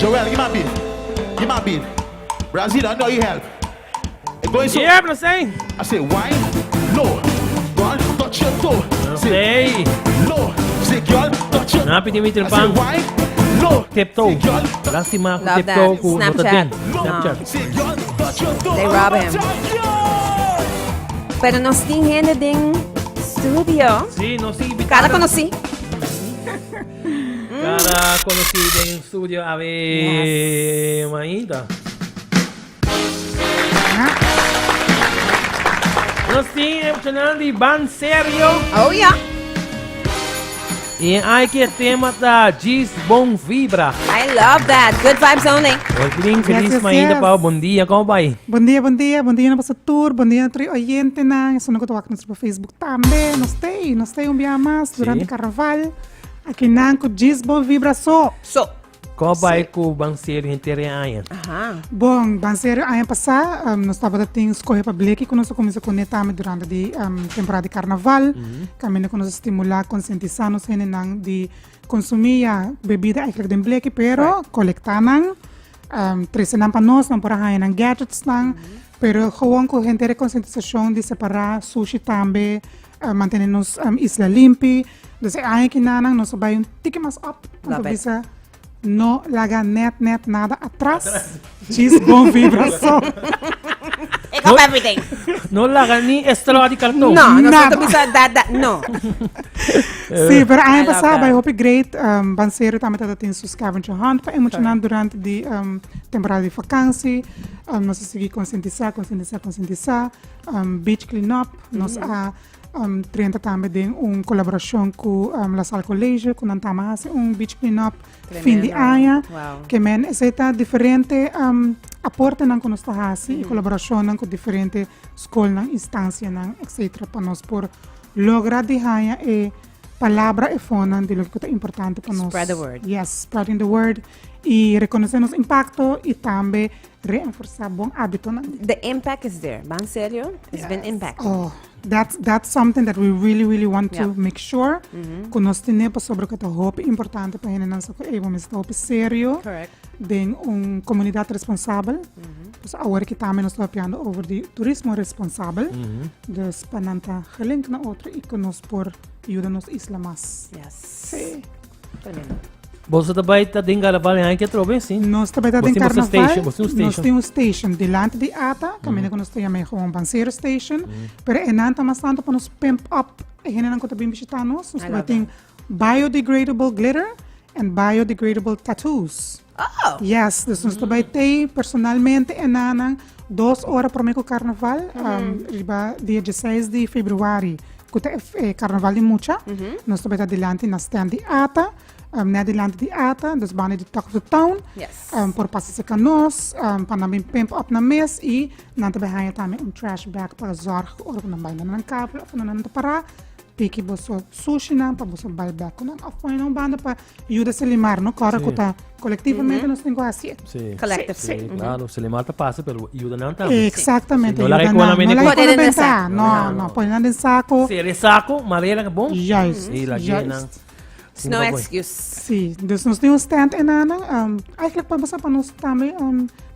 Joel, give me a beat. Give me a beat. Brazil, I know you help. It going so. Yeah, no say. I say wine, low. Girl, touch your toe. No Say say. low. Say girl, touch your Na pidi mi I say tripang. wine, low. Tiptoe. Say girl, Lástima ku Love that. tiptoe ku no ta Snapchat. den. No. Snapchat. say girl, touch your toe. They rob him. Pero nos tin hende den studio. Sí, no sí. Cara conocí. Cara conocí den studio ave Yes. mainta. Nos tin emocional di Ban Serio. Oh ja. Y ai que tema ta Gis Bon Vibra. I love that. Good vibes only. Oiklin, feliz Yes, yes, mainta yes. pa bon dia, como bai? Bon dia, bon dia, bon dia na boso tur, bon dia na tur e oyentenan, esun ku ta wak nos riba Facebook tambe. Nos ta ei, nos ta ei un bia mas durante karnaval. Akinan ku djis bon vibra so. So. Como bai ku Ban Serio henter e aña? Aha. Bon, Ban Serio aña pasá nos tabata tin skohe pa bleki ku nos a kuminsá kuné tambe durante di temporada di karnaval. Kaminda ku nos a stimulá, konsientisá nos hendenan di konsumí ya bebida eigenlijk den bleki, pero kolektá nan. Trese nan pa nos, nan por a haña nan gadgetsnan, pero gewoon ku henter e konsientisashon di separá sushi tambe, mantene nos isla limpi. Dus e aña kinanan nos a bai un tiki mas op, anto bisa no laga net net nada atras, djis bon vibra so. Pick up everything. No laga ni e straw di karton. No, nos Nada. ta bisa that, that, no. Sí, pero aña I love pasá that. bai hopi great. Ban Serio tambe tabata tin su scavenger hunt pa e muchanan durante di temporada di vakansi. Nos a sigui konsientisá, konsientisá, konsientisá. Beach clean up. Nos a drenta tambe den un kolaborashon ku La Salle College ku nan tambe a hasi un beach clean up fin di Tremendo. aña. Wow. Ke men esei ta diferente aportenan ku nos ta hasi i kolaborashonnan ku diferente skolnan, instansianan, etcetera pa nos por Logra di haña e palabra e fonan di loke ku ta importante pa nos. Spread the word. Yes, spreading the word i rekonosé nos impakto i tambe reenforsá bon hábitonan. The impact is there. Ban serio, it's been impacting. Oh, that's, that's something that we really, really want to make sure ku nos tene pasobra ku ta hopi importante pa hendenan sa ku ey bo mester ta hopi serio Correct. den un komunidat responsabel. Dus awor ki tambe nos ta papiando over di turismo responsabel. Dus pa nan ta gelink na otro i ku nos por yuda nos isla mas. Yes. Sí. Tremendo. Boso ta bai ta den Carnaval en ke trobe, sí? Nos ta bai ta Bo den tin boso Carnaval. station, bo tin un Nos station. tin un station dilanti di ATA, kaminda ku nos ta yama e gewoon Bansero Station. Pero e nan ta mas tantu pa nos pimp up e hendenan ku ta bin bishita nos. Nos I ta bai love tin biodegradable glitter and biodegradable tattoos. Oh! Yes, dus nos ta bai tei personalmente e nanan dos ora prome ku karnaval, riba dia dieseis di februari, ku ta e karnaval di mucha. Nos ta bai ta dilanti na stand di ata, net dilanti di ata, dus banda di Talk of the Town. Yes. Por pasa serka nos, pa nan bin pimp op nan mes i nan ta bai haña tambe un trash bag pa zorg ku ora ku nan bai na nan kabel òf nan ta pará. Piki boso sushinan pa boso bai bek ku nan òf pone nan un banda pa yuda Selimar, no? Kòrda ku ta kolektivamente nos tin ku hasi e. Sí. Collective. Sí, claro. Selimar ta pasa, pero yuda nan tambe. Exactamente, Sí, no laga yuda e konan nan. mene No laga e Pone konan den benta. saco. No, no, pone nan den sako. Sere saco, marela ka bon. Juist, Sí, la juist. nan. It's no excuse. Sí, dus nos tin un stand enanan. Eigenlijk pa basa pa nos tambe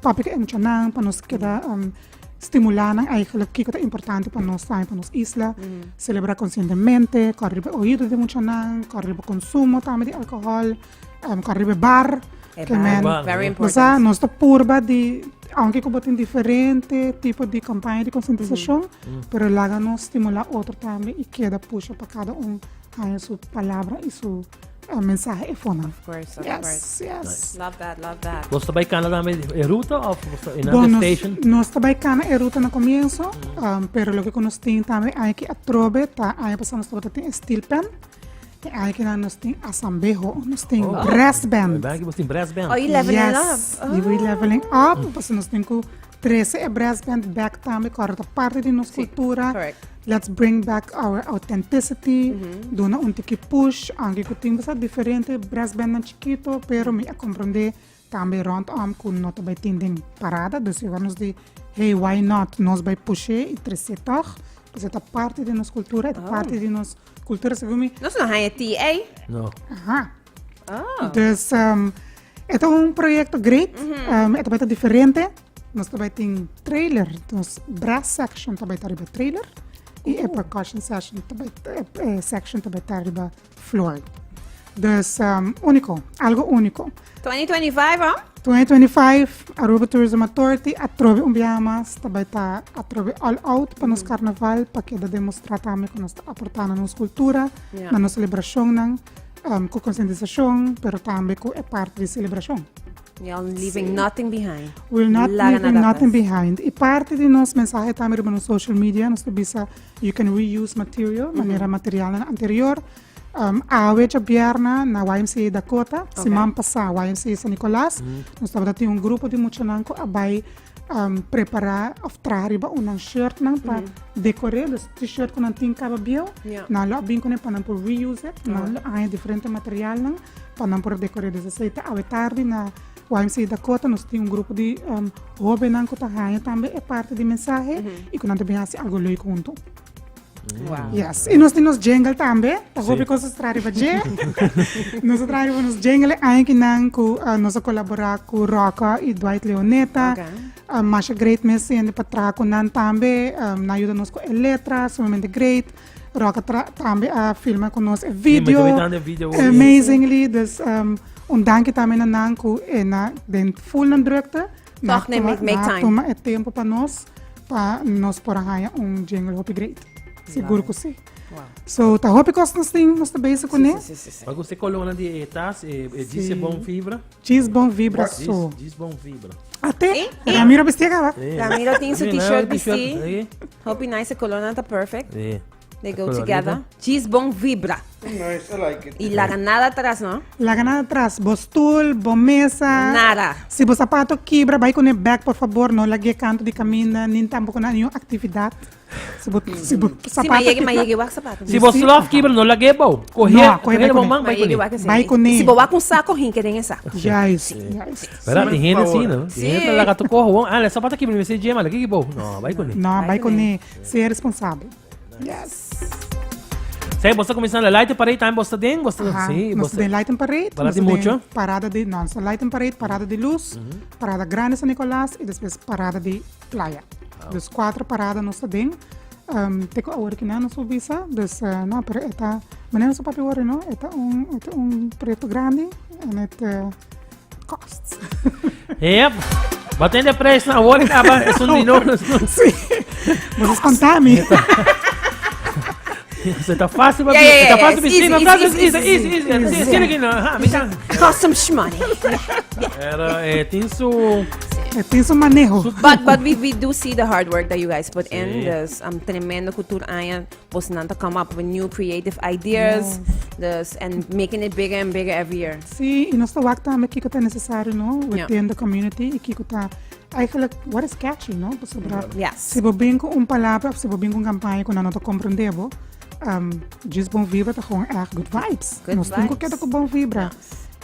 papia ku e muchanan, pa nos keda Stimulá nan eigenlijk kiko ta importante pa nos tambe pa nos isla. Selebrá konsientemente, kòrda riba e oido di muchanan, kòrda riba konsumo tambe di alkohòl, kòrda riba e bar. E Ke bar, men Bar, very ja. important. Bo sa, nos ta purba di, aunke ku bo tin diferente tipo di kampaña di konsientisashon, pero laga nos stimulá otro tambe i keda pusha pa kada un haña su palabra i su mensahe e fonan. Of course, of Yes, course. yes. Love that, love that. Boso ta bai cana tambe e ruta of boso ta Bon, in nos, station? nos ta bai cana e ruta na comienzo, pero loke cu nos tin tambe aña atrobe ta aña pasado nos tabata tin e steel pan, e aña aki nan nos tin asambeho, nos tin Oh. brass band. Bai aki boso tin brass band. Oh, you leveling yes, up. Oh. We leveling up, pasobra nos tin cu Trece e brass band back tambe cu ta parti di nos cultura. Correct. Let's bring back our authenticity. Duna un tiki push. Aunke cu tin basta diferente brass bandnan chikito, pero mi a comprende tambe rondom cu no ta bay tin den parada. Dus igual nos di, hey, why not? Nos bay pushe y trece toch. Pasobra ta parti di nos cultura, e ta parti di nos cultura. Segun mi. Nos no haya TA. No. Aha. Oh. Dus... E ta un proyecto great, um, e ta bai ta diferente. Nos ta bai tin trailer, nos brass section ta bai ta riba trailer y e percussion session ta bai eh, section ta bai ta riba floor. Dus um, único, algo único. 2025, oh? 2025, Aruba Tourism Authority atrobe un biaha mas ta bai ta atrobe all out pa nos carnaval pa keda demostra tambe ku nos ta aporta na nos cultura, Ja. na nos celebracionnan, um, ku concientisacion, pero tambe ku e parti di celebracion. Y'all leaving nothing behind. We're not Laga leaving nada nothing atras. behind. Y parte di nos mensahe tambe riba nos social media, nos ta bisa you can reuse material, manera materialnan anterior. Um, awe djabièrnè na YMCA Dakota, siman pasá YMCA San Nicolas, nos tabata tin un grupo di muchanan ku a bai um, prepará òf traha riba un nan shirtnan pa dekor'é, dus t-shirt ku nan tin kaba bieu, nan lo a bin kuné pa nan por reuse it, nan lo haña diferente materialnan pa nan por dekor'é. Dus esei ta awe tardi na YMCA Dakota, nos tin un grupo di um, hóbennan ku ta haña tambe e parti di mensahe i ku nan ta bin hasi algu leuk huntu. Wow. Yes. Y nos tin nos jingle tambe. Ta hopi cos nos trae riba dje. Nos a trae riba nos jingle aña kinan cu uh, nos a colabora cu Rocca y Dwight Leoneta. Okay. Uh, masha great mes hende pa traha cu nan tambe. Um, nan ayuda nos cu e letra, sumamente great. Rocca tra tambe a filma cu nos e video. Sí, mi video. Amazingly. Dus um, un danki tambe na nan cu e na den full nan drukte. Toch nee, make, make time. Tuma e tempo pa nos, pa nos por a haña un jingle hopi great. Sigur ku si. Wow. So, ta hopi kos nos tin, nos ta bezig kuné. Si, si, si, si. Pa gusta e kolona di e tas, e, e Si. djis e bon fibra. Djis bon vibra Djis, so. djis bon fibra. Ate, Eh, eh. Ramiro bisti kaba. Eh. Ramiro tin su Mira, t-shirt t-shirt, bisti. eh. Hopi nice, e kolona ta perfect. Eh. They go Colorida. together. Djis bon vibra. Nice, I like it. Y laga nada atras, no? Laga nada atras. Bo stoel, bo mesa. Nada. Si bo sapato kibra, bai con e bek, por favor. No lag'é kanto di caminda, nin tampoco na niun actividad. Si bo, si bo Si, sapato ma yega, ma kibra- yega wak sapato. Si bo Si. slof kibra, no lag'é bou. Coge, No, coge coge bai bo kuné. man, Ma bai yega kuné. wak esei. Bai kuné. Si bo wak un saco, hinke den e saco. Juist, juist. Verdad? Tin hende Por favor. así, no? Tin hende ta laga tu coge, bon, ah, le sapato kibra, mi mester dje, ma lag'é bou. No, bai kuné. No, Bai bai kuné. kuné. Sea responsabel. Yes. Sei, bosta começando a light parade, também bosta den, bosta, Aha, sim, nos bosta. den Light and Parade. Parada nos de den mucho. Parada de, no, nos Light and Parade, parada de luz, parada grande San Nicolás y después parada de playa. Dus cuatro parada nos den. Um, te ku awor kina nos visa, dus uh, no, pero eta, meneer nos papi worry, no, eta un, eta un proyecto grande en het uh, costs. Yep. Wat in de prijs nou hoor ik aber es un dino. Sí. Vos contame. Se ta fácil pa Ja, ja, ja, ta ja, fácil it's piscina, easy, fácil easy, easy easy, easy easy. easy. Easy que no, ha, mira. Cost some shmoney. Pero eh, tin su Eh, Tin su manejo. But we do see the hard work that you guys put in. Sí. Dus um, tremendo cu tur aña bosnan ta come up with new creative ideas. Dus, and making it bigger and bigger every year. Sí, y nos ta wak tambe kiko ta necesario, no? Within the community y kiko ta eigenlijk what is catchy, no? Pasobra si bo bin cu un palabra of si bo bin cu un campaña cu nan no ta comprende bo, um, djis bon vibra ta gewoon erg good vibes. Good nos tin cu vibes. keda cu bon vibra.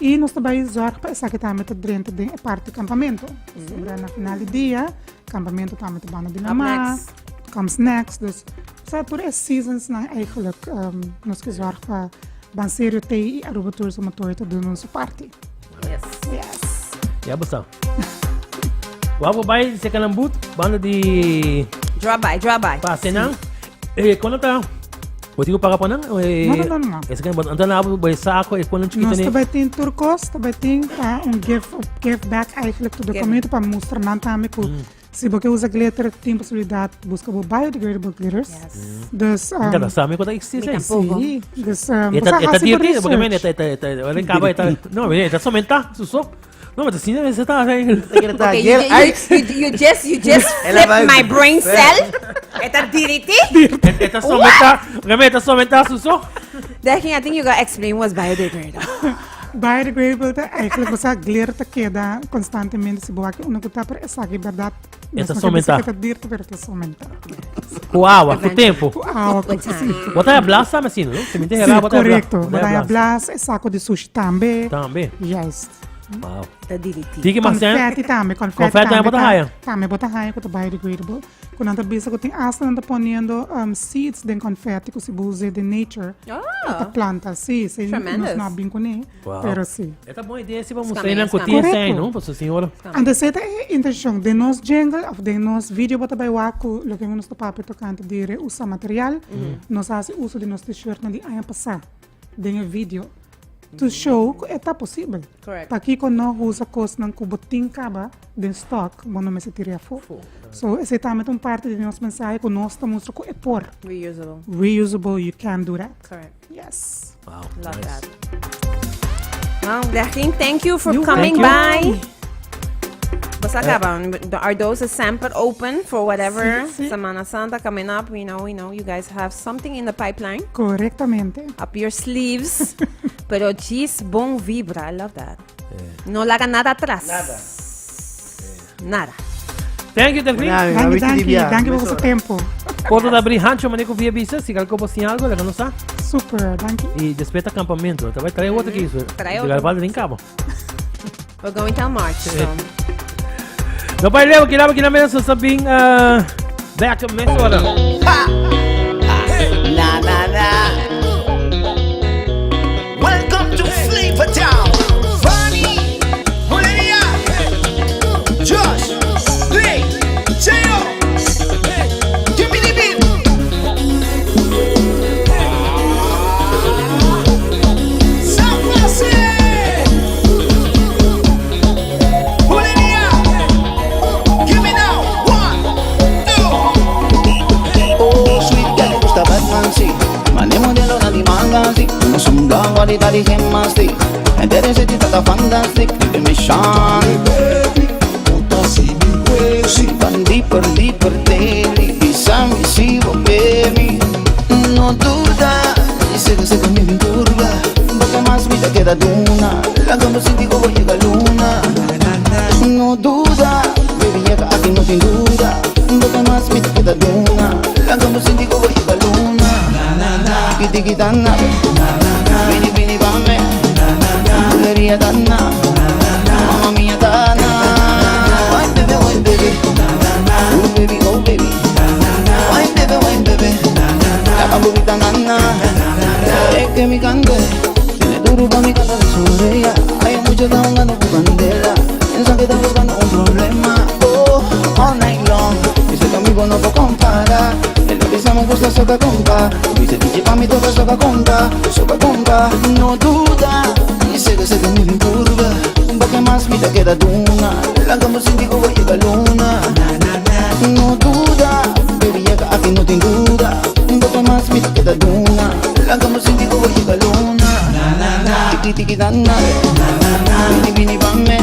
Y nos ta bay zorg pa esaki tambe ta drenta den e parti campamento. Pasobra na final di dia, campamento tambe ta banda di Up lama. next. Comes next. Dus sa tur e seasons nan eigenlijk um, nos ke zorg pa Ban Serio Tei y Aruba Tourism Authority ta duna su parti. Yes. Yes. Ya bo sa. Wou bo bai se Calambut, banda di Drop by, drop by. pase nan. Eh, kono ta? Bo tin ku paga pa nan? Eh, No, no, no, no, no. Ese kan bo anta na bo saco e kono chiquito Nos ne. ta tin tur kos, ta tin pa un give, give back eigenlijk to the Give. community pa mustra nan tambe ku Si bo ke usa glitter, tin posibilidad busca bo biodegradable glitters. Yes. Dus, Mi ta sa mi ku ta existe. Mi tampoco. Sí, dus, um, E ta, bo sa e ta hasi bo divertido, porque men, research. e ta, e ta, e ta, e caba, e ta, no, e ta somenta, su so. No, ma ta asina mester ta, eigenlijk. Okay, you, you, you, you just, you just Ela flip vai- my brain cell. E ta diriti. E ta somenta, porque men, e ta somenta su so. Daging, I think you gotta explain what's biodegradable. Biodegradable ta eigenlijk bo sa glitter ta keda constantemente si bo wak unu ku ta pero esaki berdad E ta nos no ke bisa somenta. ke ta dirto pero ta somenta. Ku awa, ku tempo. Ku awa ku With time. Bo ta blas tambe asina, no? Si mi ta Sí, hera, bo ta blas. correcto. Bo Bo ta ta blas. blas e saco di sushi tambe. Tambe. Juist. Wow. Ta diriti. Tiki mas Confetti tambe, confetti Confetti tambe tambe bo ta ta- haya. Tambe bo ta haya ku ta biodegradable. Ku nan ta bisa ku tin asta nan ta poniendo seeds den confetti ku si bo us'é den nature e ta planta. Si, si nos no a bin kuné, pero si. E ta bon idea si pa mustra nan ku tin esei, no? Pasobra sin ora. Anto esei ta e intenshon. Den nos jingle òf den nos video bo ta bai wak ku loke nos ta papia tokante di reusa material, nos a hasi uso di nos t-shirtnan di aña pasá den e video to show ku e ta posibel. Pakiko no usa kosnan ku bo tin kaba den stock, bo no mester tira afó. So esei tambe ta un parti di nos mensahe ku nos ta mustra ku e por. Reusable. Reusable, you can do that. Correct. Yes. Wow, Love nice. that. Well, Bertien, thank you for You're coming welcome. by. Bos a caba. Are those a sample open for whatever Sí, sí. Semana Santa coming up? We know you guys have something in the pipeline. Korektamente. Up your sleeves. Pero cheese bon vibra. I love that. No laga nada atrás. Nada. Nada. Thank you, Delphine. Danki, danki, danki pa boso tempo. Porta ta abri hancho manera ku via bisa. Si algo bo sin algo, laga nos sa. Super, danki. Y despues ta campamento. Ta bai trae otro ki iso. Trae otro. Galvaldo den cabo. We're going till March, so. No bai leu, kila kila menos sa bin back mesora. Na na na. Welcome to Flavor Town. Funny, Buleria, Josh, Blake, Cheo. Give me the beat. San Jose. Buleria. Give me now. One, two. Oh, sweet girl, gusta Batman, sí. Mane modelo na di magazine. No son blanco, di gymnastic. Interested tata fantastic. Give me shine. Van deeper, deeper daily. Bisa mi sigo, baby. No duda. Y sigue, sigue mi curva. Porque más vida queda duna. La cama sin digo voy a llegar luna. No duda, baby, llega aquí no sin duda. Porque más vida queda duna. La cama sin digo voy a llegar luna. Tiki tiki tana. Bini bini bame. Buleria tana. Mamma mia tana. Wine baby, wine baby. Oh baby, oh baby. Wine baby, wine baby. La bambubita nana. Es que mi cante tiene duro pa' mi canta de su orella. Hay muchos que están jugando con candela. Piensan que están buscando un problema. Oh, all night long. Dice que amigo no puedo comparar. El lo que se me gusta soca compa. Dice DJ pa' mi toca soca compa. Soca compa. No duda. Y sé que mi curva. Porque más vida queda duna. La cama sin digo voy a llegar luna. No duda. Baby llega aquí no tengo duda. Porque más vida queda duna. La cama sin digo voy a llegar luna. Tiki tiki dana. Bini bini bame.